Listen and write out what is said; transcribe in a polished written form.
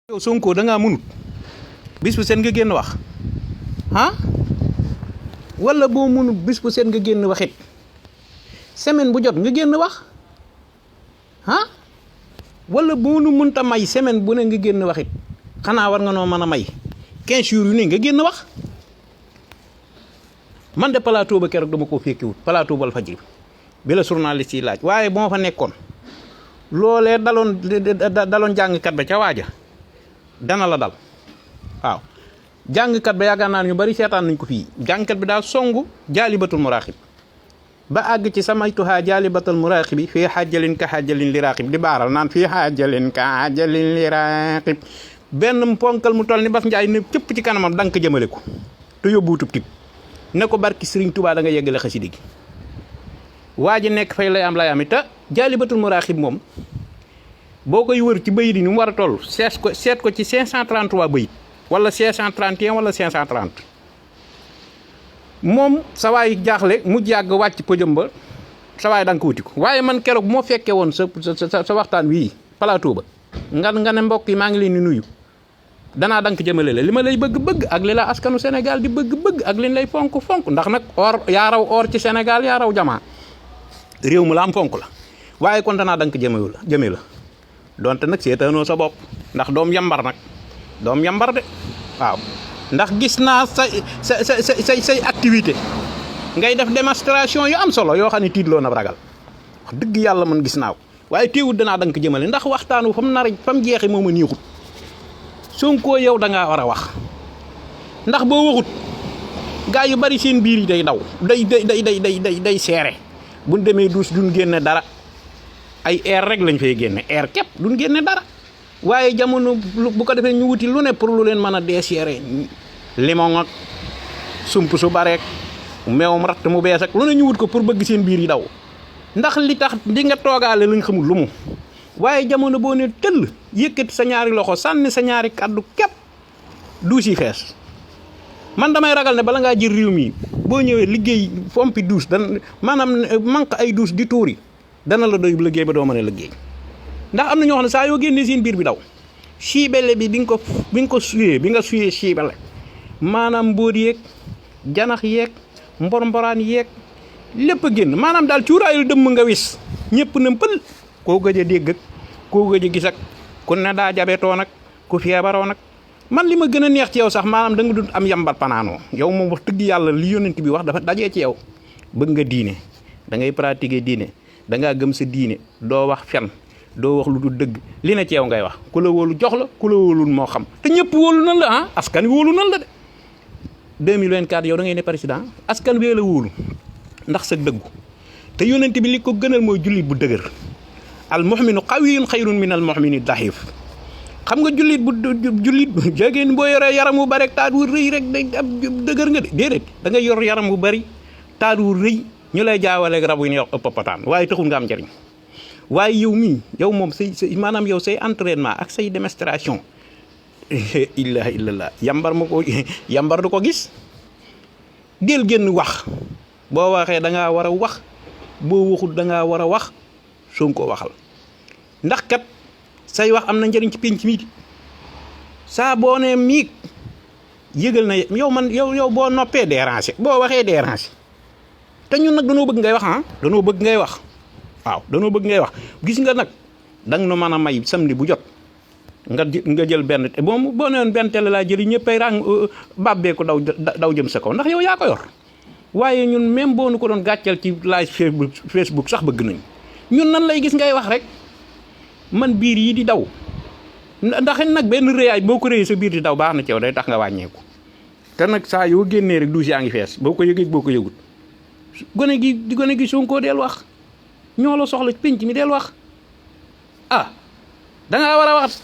yow Sonko da ngaa mënut bis bu seen nga génn wax ah wala boo mënut bis bu seen nga génn waxit semaine bu jot nga génn wax ah wala boo nu mënta may semaine bu ne nga génn waxit xanaa war nga noo mën a may 15 jours yu ne nga génn wax man de plateau ba keroog dama koo fekkiwut plateau ba Walfadjri bi la journaliste yi laaj waaye bu ma fa nekkoon loolee daloon jàngkat ba ca waaja dana la dal waaw jàngkat ba yaakaar naa ñu bari seetaan nañ ko fii jàngkat bi daal songu jaalibatul muraaxib ba àgg ci samaytuhaa jaalibatul muraaxibi fii xaajalin ka xaajalin li raaxib di baaral naan fii xaajalin ka xaajalin li raaxib benn ponkal mu toll ni Bas Njaay ne cëpp ci kanamam dank jëmale ko te yóbbuwutub tib ne ko barki Sëriñ Tuubaa da nga yeggale xasida gi waa ji nekk fay lay am te jaalibatul muraaxib moom boo koy wër ci bayit yi ni mu war a toll seet ko ci 533 bayit wala 531 wala 530 moom sa waay jaaxle mu yàgg wàcc pëjëm ba sa waay da nga ko wuti ko waaye man keroog moo fekkee woon sa waxtaan wii plateau ba nga ne mbokk yi maa ngi leen di nuyu danaa dank jëmale la li ma lay bëgg-bëgg ak li la askanu Sénégal di bëgg-bëgg ak li lay fonk ndax nag or yaa raw or ci Sénégal yaa raw jamaa réew mu la am fonk la waaye kon danaa dank jëme la donte nag seetaanoo sa bopp ndax doom yambar de waaw ndax gis naa say activité ngay def démonstration yu am solo yoo xam ne tiitloo na ragal wax dëgg yàlla man gis naa ko waaye teewul danaa dank jëmale ndax waxtaanu fa mu jeexee moo ma neexut Sonko yow da ngaa war a wax ndax boo waxut gaa yu bari seen biir yi day daw day seere buñ demee duus duñ génne dara ay air rek lañ fay génne air képp duñ génne dara waaye jamono bu ko defee ñu wuti lu ne pour lu leen mën a deeseere limon ak sump su bareek meewum ratt mu bees ak lu ne ñu wut ko pour bëgg seen biir yi daw ndax li tax di nga toogaale lañ xamul lu mu waaye jamono boo ne tëll yëkkati sa ñaari loxo sànni sa ñaari kaddu képp duus yi fees man damay ragal ne bala ngaa jël réew mi boo ñëwee liggéey fompi duus maanaam manque ay duus di tuuri dana la doy liggéey ba doo mën a liggéey ndax am na ñoo xam ne saa yoo génnee seen biir bi daw siibele bi bi nga suyee siibele maanaam mbóot yeeg janax yeeg mboraan yeeg lépp a génn maanaam daal cuuraayul dëmm nga wis ñëpp na pël koo gëj a dégg ak koo gëj a gis ak ku ne daa jabetoo nag ku feebaroo nag man li ma gën a neex ci yow sax maanaam da nga dund am yambar panaanoo yow moom wax dëgg yàlla li yonent bi wax dafa dajee ci yow bëgg nga diine da ngay pratiquer diine da ngaa gëm sa diine doo wax fen doo wax lu dul dëgg li na ci yow ngay wax ku la wóolu jox la ku la wóolul moo xam te ñëpp wóolu nan la ah askan wi wóolu nan la de 2024 yow da ngay ne président askan wee la wóolu ndax sa dëggu te yonent bi li ko gënal mooy jullit bu dëgër al mu'minu qawiyyun xayrun min al mu'mini da'if xam nga jullit bu jegeen boo yoree yaram wu bari taat wu rëy rek day ab dëgër nga de déedéet da ngay yor yaram wu bari taat wu rëy ñu lay jaawaleeg rab yu ñuy wax ëppataan waaye taxul nga am njëriñ waaye yow moom say maanaam yow say entraînement ak say démonstration ilaha illallah yambar du ko gis del génn wax boo waxee da ngaa war a wax boo waxul da ngaa war a wax Sonko waxal ndax kat say wax am na njëriñ ci pénc mi saa boo nee miig yëgal na yow boo noppee déranger boo waxee déranger te ñun nag danoo bëgg ngay wax danoo bëgg ngay wax waaw danoo bëgg ngay wax gis nga nag danga nu mën a may samedi bu jot nga jël benn boo newoon benn télé laa jëli ñëppay rang bàbbee ko daw jëm sa kaw ndax yow yaa ko yor waaye ñun même boo nu ko doon gàccal ci live Facebook sax bëgg nañ ñun nan lay gis ngay wax rek man biir yi di daw ndax nag benn rëyaay boo ko rëyee sa biir di daw baax na ci yow day tax nga wàññeeku te nag saa yoo génnee rek duus yaa ngi fees boo ko yëgee boo ko yëgut gone gi Sonko del wax ñoo la soxla penc mi del wax dangaa war a wax